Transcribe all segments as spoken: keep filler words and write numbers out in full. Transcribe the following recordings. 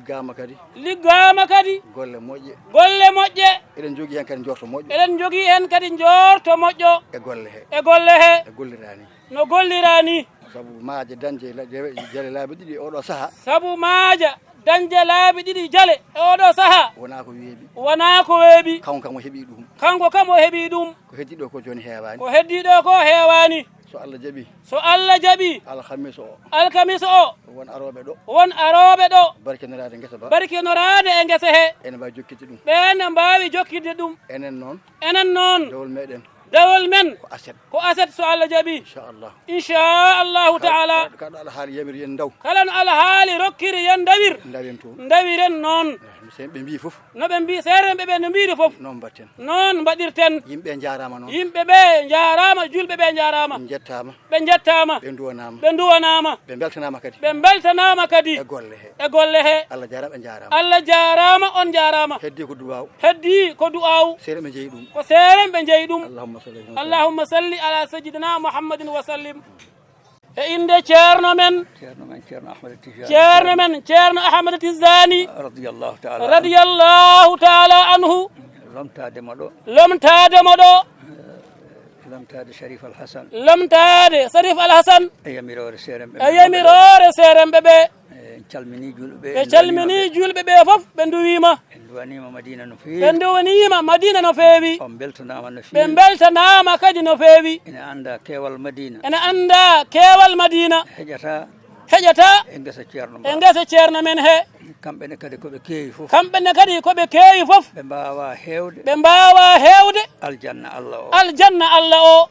Liggaama kadi. Liggaama kadi. Golle moƴƴe. Golle moƴƴe. Eɗen njogii heen kadi njoorto moƴƴo. Eɗen njogii heen kadi njoorto moƴƴo. E golle he. E golle he. E golliraani. No golliraani. Sabu maaja dañde la-, jale laabi ɗiɗi e oɗo sahaa. Sabu maaja dañde laabi ɗiɗi jale e oɗo sahaa. Wonaa ko weeɓi. Wonaa ko weeɓi. Kanko kam o heɓii ɗum. Kanko kam o heɓii ɗum. Ko heddii ɗo ko jooni heewaani. Ko heddii ɗo ko heewaani. So Allah jaɓii. So Allah jaɓii. Alhamis o. Alhamis o. Won arooɓe ɗo. Won arooɓe ɗo. Barkinoraade ngesa ba. Barkinoraade e ngesa he. Ene mbaawi jokkitde ɗum. Ɓeen ne mbaawi jokkitde ɗum. Enen noon. Enen noon. Dawol meɗen. Dawol men. Ko aset. Ko aset so Allah jaɓii. Inchallah. Inchallahu taala. Kala, kala alhaali yamiri yen ndaw. Kala no alhaali rokkiri yen ndawir. Ndawen toon. Ndawiren noon. Eh, so ɓe mbii fof. No ɓe mbii, seerenɓe ɓe no mbiiri fof. Noon mbaɗten. Noon mbaɗirten. Yimɓe njaaraama noon. Yimɓe ɓe njaaraama, julɓe ɓe njaaraama. Njettaama. Ɓe njettaama. Ɓe nduwanaama. Ɓe nduwanaama. Ɓe mbeltanaama kadi. Ɓe mbeltanaama kadi. E golle he. E golle he. Allah jaaraama, ɓe njaaraama. Allah jaaraama, on njaaraama. Heddii ko duwaaw. Heddii ko duwaaw. Seerenɓe njeyi ɗum. Ko seerenɓe njeyi ɗum. Allahumma salli ala Allahumma salli ala sayyidina Muhammadin wa sallim. E innde Ceerno men. Ceerno men, Ceerno Ahmad Tijani. Ceerno men, Ceerno Ahmad Tijani. Radiyallahu taala anhu. Radiyallahu taala anhu. Lomtaade mo ɗo. Lomtaade mo ɗo. Lomtaade Sharif Al Hassan. Lomtaade Sharif Al Hassan. E yamiroore seerenɓe ɓe. E yamiroore seerenɓe ɓe. En calminii juulɓe ɓe, en calminii juulɓe ɓe fof, ɓe nduwiima. En nduwaniima Madina no feewi. Ɓe nduwaniima Madina no feewi. On mbeltanaama no feewi. Ɓe mbeltanaama kadi no feewi. Ene anndaa keewal Madina. Ene anndaa keewal Madina. Heƴataa. Heƴataa. E ngesa Ceerno e Ba. Ngesa Ceerno men he. Kamɓe ne kadi ko ɓe keewi fof. Kamɓe ne kadi ko ɓe keewi fof. Ɓe mbaawaa heewde. Ɓe mbaawaa heewde. Aljanna Allah o. Aljanna Allah o.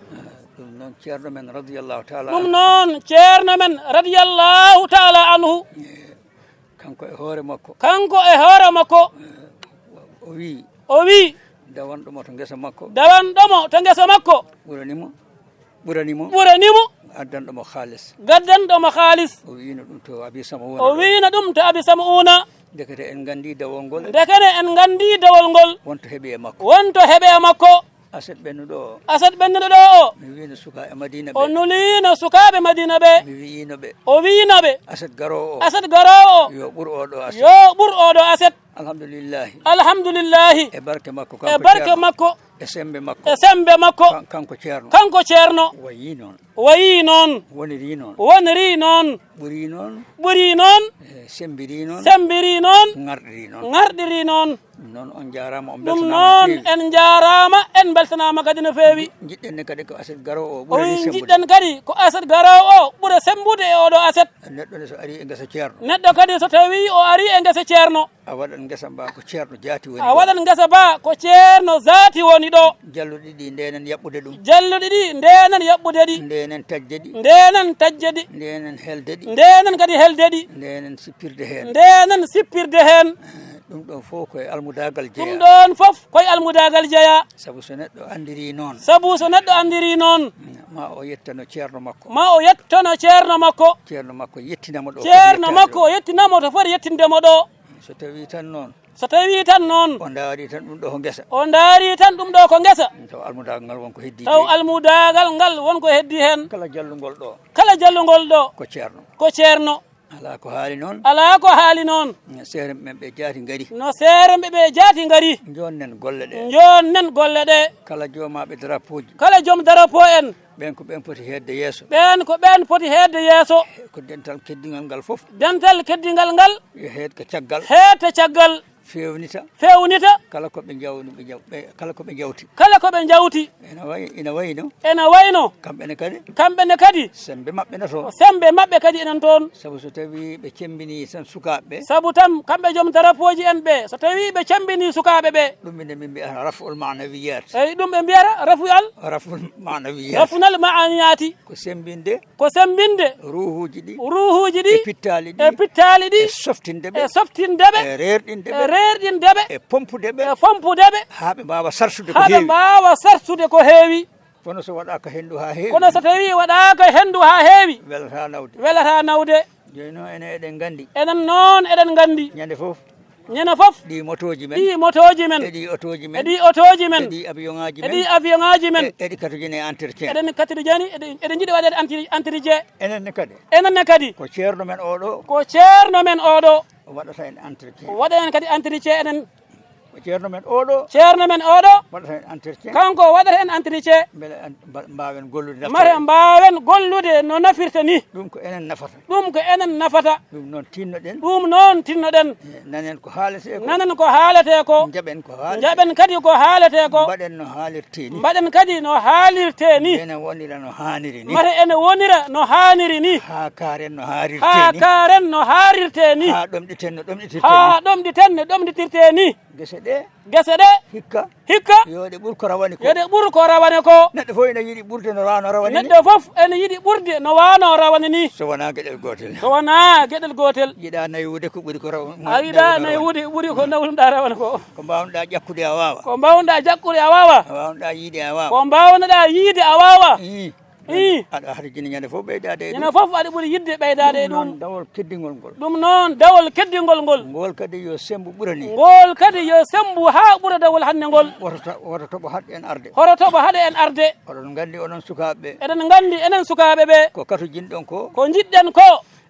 Ɗum noon Ceerno men radiyallahu taala anhu. Ɗum noon Ceerno men radiyallahu taala anhu. Kanko e hoore makko. Kanko e hoore makko. O wii. O wii. Dawanɗo mo to ngesa makko. Dawanɗo mo to ngesa makko. Ɓurani mo. Ɓurani mo. Ɓurani mo. Addanɗo mo haalis. Gaddanɗo mo haalis. O wiino ɗum to Abi Sam'una. O wiino ɗum to Abi Sam'una. Ndekete en nganndi dawol ngol. Ndekete en nganndi dawol ngol. Wonto heɓi e makko. Wonto heɓi e makko. Aset ɓennuɗo o. Aset ɓennuɗo ɗo o. Mi wiino suka e Madina ɓe. O nuliino sukaaɓe Madina ɓe. Mi wiino ɓe. O wiino ɓe. Aset garoowo o. Aset garoowo o. Yo ɓur oɗo aset. Yo ɓur oɗo aset. Alhamdulillahi. Alhamdulillahi. E barke makko, e kanko barke Ceerno. Makko. E sembe makko. E sembe makko. Kan-, kanko Ceerno. Kanko Ceerno. Wayi noon. Wayi noon. Woniri noon. Woniri noon. Ɓuri noon. Ɓuri noon. E sembiri noon. Sembiri noon. Ŋarɗiri noon. Ŋarɗiri noon. Ɗum noon, on njaaraama, on mbeltanaama no feewi. Ɗum noon, en njaaraama, en mbeltanaama kadi no feewi. Njiɗɗen ne kadi ko aset garoowo o ɓura ni sembude. O wi, njiɗɗen kadi ko aset garoowo o ɓura sembude e oɗo aset. Neɗɗo ne so ari e ngesa Ceerno. Neɗɗo kadi so tawi o ari e ngesa Ceerno. A waɗan ngesa mba ko Ceerno jaati woni ɗo. A waɗan ngesa mba ko Ceerno jaati woni ɗo. Jalluɗi ɗi ndenen yaɓɓude ɗum. Jalluɗi ɗi ndenen yaɓɓude ɗi. Ndenen taƴde ɗi. Ndenen taƴde ɗi. Ndenen helde ɗi. Ndenen kadi helde ɗi. Ndenen sippirde heen. Ndenen sippirde heen. Ɗum ɗon fof ko e almudaagal jeyaa. Ɗum ɗon fof ko e almudaagal jeyaa. Sabu so neɗɗo anndiri noon. Sabu so neɗɗo anndiri noon. Ma o yettano ceerno makko. Ma o yettano ceerno makko. Ceerno makko yettinamo ɗo foti yettaade ɗo. Ceerno makko o yettinamo to foti yettinde mo ɗo. So tawi tan noon. So tawi tan noon. O ndaari tan ɗum ɗo ko ngesa. O ndaari tan ɗum ɗo ko ngesa. Taw almudaagal ngal won ko heddi. Taw almudaagal ngal won ko heddi heen. Kala jallungol ɗo. Kala jallungol ɗo. Ko ceerno. Ko ceerno. Alaa ko haali noon. Alaa ko haali noon. Seeremɓe men ɓe jaati ngari. No seeremɓe ɓe jaati ngari. Njonnen golle ɗe. Njonnen golle ɗe. Kala joomaaɓe drapeau ji. Kala joom drapeau en. Ɓeen ko ɓeen poti heedde yeeso. Ɓeen ko ɓeen poti heedde yeeso. Ko dental keddingal ngal fof. Dental keddingal ngal. Yo heed ko caggal. Heedta caggal. Feewnita. Feewnita. Kala ko ɓe njaw-, ɓe njaw-, ɓe, kala ko ɓe njawti. Kala ko ɓe njawti. Ena wayi, ena wayno. Ena wayno. Kamɓe ne kadi. Kamɓe ne kadi. Sembe maɓɓe na toon. Ko sembe maɓɓe kadi enen toon. Sabu so tawi ɓe cembini tan sukaaɓe ɓe. Sabu tan kamɓe joom drapeau ji en ɓe, so tawi ɓe cembini sukaaɓe ɓe. Ɗum ene min mbiyata raf'ul ma'nawiyat. Eyi, ɗum ɓe mbiyata rafu al. Raf'ul ma'nawiyat. Rafunal ma'aniyati. Ko sembinde. Ko sembinde. Ruuhuuji ɗi. Ruuhuuji ɗi. E pittaali ɗi. E pittaali ɗi. E softinde ɓe. E softinde ɓe. E reerɗinde ɓe. E reerɗinde ɓe. E pompude ɓe. E pompude ɓe. Haa ɓe mbaawa sarsude ko heewi. Haa ɓe mbaawa sarsude ko heewi. Kono so waɗaaka henndu haa heewi. Kono so tawi waɗaaka henndu haa heewi. Welataa nawde. Welataa nawde. Jooni noon enen eɗen nganndi. Enen noon eɗen nganndi. Ñande fof. Ñande fof. Ɗi motooji men. Ɗi motooji men. E ɗi otooji men. E ɗi otooji men. E ɗi avion ŋaaji men. E ɗi avion ŋaaji men. E, eɗi katujini e entretien. Eɗen katujani, eɗen, eɗen njiɗi waɗeede entri-, entretien. Enen ne kadi. Enen ne kadi. Ko ceerno men oɗo. Ko ceerno men oɗo. Waɗata en entretien. Waɗa en kadi entretien enen. Ko ceerno men oɗo. Ceerno men oɗo. Waɗata en entretien. Kanko waɗata en entretien. Mbele en mba-, mbaawen gollude nafoore. Mare mbaawen gollude no nafirta ni. Ɗum ko enen nafata. Ɗum ko enen nafata. Ɗum noon tinnoɗen. Ɗum noon tinnoɗen. Eh, nanen ko haaletee ko. Nanen ko haaletee ko. Njaɓen ko haaletee. Njaɓen kadi ko haaletee ko. Mbaɗen no haalirtee ni. Mbaɗen kadi no haalirtee ni. Ene wonira no haaniri ni. Mate ene wonira no haaniri ni. Haa kaaren no haarirtee ni. Haa kaaren no haarirtee ni. Haa ɗomɗiten no ɗomɗitirtee ni. Haa ɗomɗiten no ɗomɗitirtee ni. Gese ɗe. Gese ɗe. Hikka. Hikka. Yo ɗe ɓur ko rawani ko. Yo ɗe ɓur ko rawani ko. Neɗɗo fof ene yiɗi ɓurde no wano rawani ni. Neɗɗo fof ene yiɗi ɓurde no wano rawani ni. So wonaa geɗel gootel. So wonaa geɗel gootel. Yiɗa naywude ko ɓuri ko raw-, a yiɗa naywude ɓuri ko nawnuɗa rawani ko. Ko mbawnuɗa ƴakkude a waawa. Ko mbawnuɗa ƴakkude a waawa. Ko mbawnuɗa yiide a waawa. Ko mbawnuɗa yiide a waawa. Ii. Ii. Aɗa harjini ñande fof ɓeydaade e ɗum. Ñande fof aɗa ɓuri yiɗde ɓeydaade e ɗum. Ɗum noon dawol keddingol ngol. Ɗum noon dawol keddingol ngol. Ngol kadi yo semmbu ɓura ni. Ngol kadi yo semmbu haa ɓura dawol hannde ngol. Woto ta-, woto toɓo haɗ en arde. Hoto toɓo haɗ en arde. Oɗon nganndi onon sukaaɓe ɓe. Eɗen nganndi enen sukaaɓe ɓe. Ko katujinɗon ko. Ko njiɗɗen ko.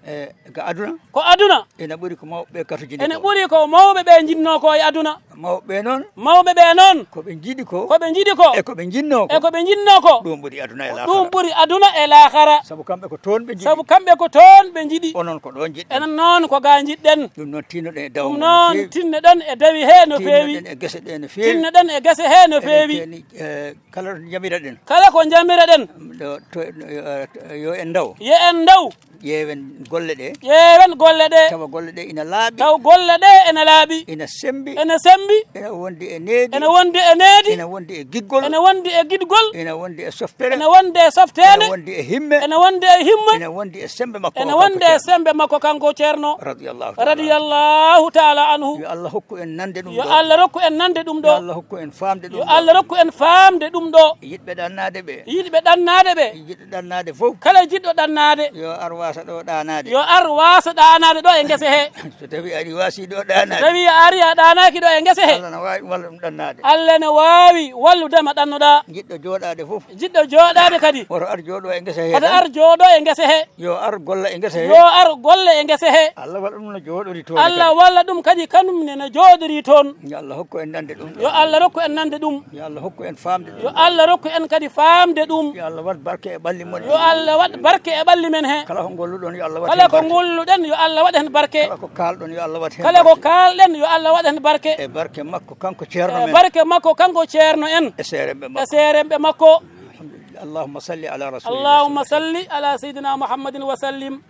E, ko aduna. Ko aduna. Ene ɓuri ko mawɓe ɓe katujini ko. Ene ɓuri ko mawɓe ɓe njiɗnoo ko e aduna. Mawɓe ɓe noon. Mawɓe ɓe noon. Ko ɓe njiɗi ko. Ko ɓe njiɗi ko. E ko ɓe njiɗnoo ko. E ko ɓe njiɗnoo ko. Ɗum ɓuri aduna e laakhara. Ɗum ɓuri aduna e laakhara. Sabu kamɓe ko toon ɓe njiɗi. Sabu kamɓe ko toon ɓe njiɗi. Onon ko ɗo njiɗɗen. Enen noon ko ga njiɗɗen. Ɗum noon tinnoɗen e dawa. Ɗum noon tinnoɗen e dawi he no feewi. Tinnoɗen e gese ɗe no feewi. Tinnoɗen e gese he no feewi. Eɗen keeni, eh, kala to njamiraɗen. Kala ko njamiraɗen. Ɗo, to, eh, yo en ndaw. Yo en ndaw. Ƴeewen golle ɗe. Ƴeewen golle ɗe. Tawa golle ɗe ina laaɓi. Taw golle ɗe ene laaɓi. Ina semmbi. Ene semmbi. Ene wondi e needi. Ene wondi e needi. Ene wondi e giɗgol. Ene wondi e giɗgol. Ene wondi e softere. Ene wondi e softeende. Ene wondi e himme. Ene wondi e himme. Ene wondi e semmbe makko. Ene wondi e semmbe makko kanko Ceerno. Radiyallahu taala. Radiyallahu taala anhu. Yo Allah hokku en nande ɗum ɗo. Yo Allah rokku en nande ɗum ɗo. Yo Allah hokku en faamde ɗum ɗo. Yo Allah rokku en faamde ɗum ɗo. Yiɗɓe ɗannaade ɓe. Yiɗɓe ɗannaade ɓe. Ɗannaade fof. Kala jiɗɗo ɗannaade. Yo ar waasa ɗo ɗaanaade. Yo ar waasa ɗaanaade ɗo e ngese he. So tawi aɗa waasi ɗo ɗaanaade. So tawi a ari a ɗaanaaki ɗo e ngese he. Allah ne waawi wallude ɗannaade. Allah ne waawi wallude ma ɗannoɗa. Jiɗɗo jooɗaade fof. Jiɗɗo jooɗaade kadi. Woto ar jooɗo e ngese he tan. Woto ar jooɗo e ngese he. Yo ar golla e ngese he. Yo ar golla e ngese he. Allah waɗa ɗum no jooɗori toon kadi. Allah walla ɗum kadi kanum ne no jooɗori toon. Yo Allah hokku en nande ɗum. Yo Allah rokku en nande ɗum. Yo Allah hokku en faamde ɗum. Yo Allah rokku en kadi faamde ɗum. Yo Allah waɗ barke e ɓalli mon. Yo Allah waɗ barke e ɓalli men he. Kala ko ngolluɗon, yo Allah waɗ heen barke. Kala ko ngolluɗen, yo Allah waɗ heen barke. Kala ko kaalɗon, yo Allah waɗ heen barke. Kala ko kaalɗen, yo Allah waɗ heen barke. E barke makko, kanko ceerno men. E barke makko, kanko ceerno en. E seeremɓe makko. E seeremɓe makko. Alhamdulillah. Allahumma salli ala rasulillah. Allahumma salli ala sayyidina Muhammadin wa sallim.